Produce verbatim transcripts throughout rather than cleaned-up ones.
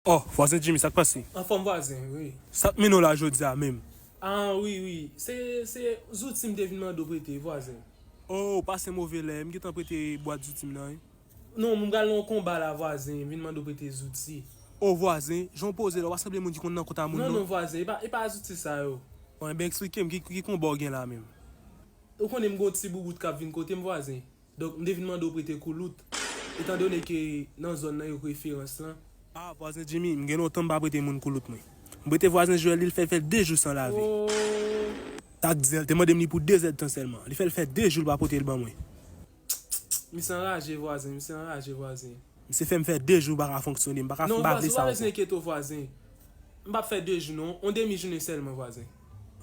Oh, vwazen Jimmy, sa k pase? Anfòm vwazen, wi. Sa k mennen w la jodi a menm? Ah, wi, wi. Se, se zouti m te vin mande w prete, vwazen. Oh, pase move lè, m gentan prete bwat zouti m nan, wi. Non, m pral nan yon konba la, vwazen, m vin mande w prete zouti. Oh, vwazen, jan w poze la, w pa sanble moun ki konn nan kont a moun, Non, non. Non, vwazen, e pa, e pa zouti sa yo. Bon, enben, eksplike m, ki, ki konba w gen la menm? Ou konnen m gon ti boubout k ap vin kote m, vwazen. Donk, m te vin mande w prete koulout. Etandone ke nan zòn nan yo referans lan. Ah, vwazen Jimmy, m gen lontan m pa prete moun koulout mwen. M prete vwazen Joel, li fè l fè de jou san lave. Oh, Sa k di l te mande m li pou de zèdtan sèlman. Li fè l fè de jou l pa pote l ban mwen. Misye anraje, vwazen, misye anraje, vwazen. Misye fè m fè de jou m pa ka fonksyone, m pa ka, Non, m pa vwazen, vle ou pa sa bezwen ankò. Enkyete w, vwazen. M p ap fè de jou, non. On demi jounen sèlman, vwazen.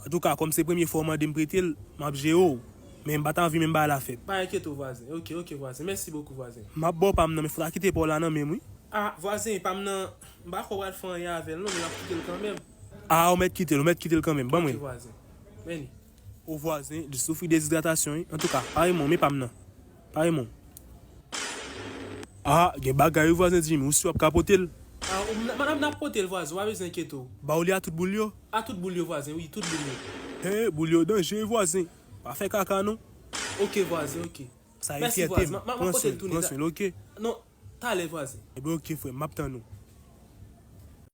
Antouka, kòm se premye fwa w mande m prete l, m ap jere w. Men m pa t anvi menm bagay la fèt. Pa enkyete w, vwazen. Ok, ok, vwazen. Mèsi bokou, vwazen. M ap ba w pa m nan, men fòk w ta kite pa w la nan men m, wi. Ah, vwazen, pa m nan, m pa kwè w pral fè anyen avè l, non, men m ap kite l kanmenm. Ah, ou mèt kite l, ou mèt kite l kanmenm. Ban mwen. Ok, vwazen. Men li. O vwazen, li soufri dezidratasyon, wi. Antouka, pa renmen w, men pa m nan. Pa renmen w. Ah, gen bagay, wi, vwazen Jimmy, ou si w ap ka pote l? Ah, ou, n, n, n ap pote l, vwazen, w pa bezwen enkyete w. Ba w li a tout boul yo? A tout boul yo, vwazen, wi, tout boul yo. He, boul yo danje, wi, vwazen. Pa fè kaka, non. Ok, vwazen, ok. Sa e Mèsi, fyète vwazen. m. M, m, m Pran ap pote swen l l, tounen. pran swen l, ok? Non, talè, vwazen. Ebyen, ok, frè m, m ap tann ou.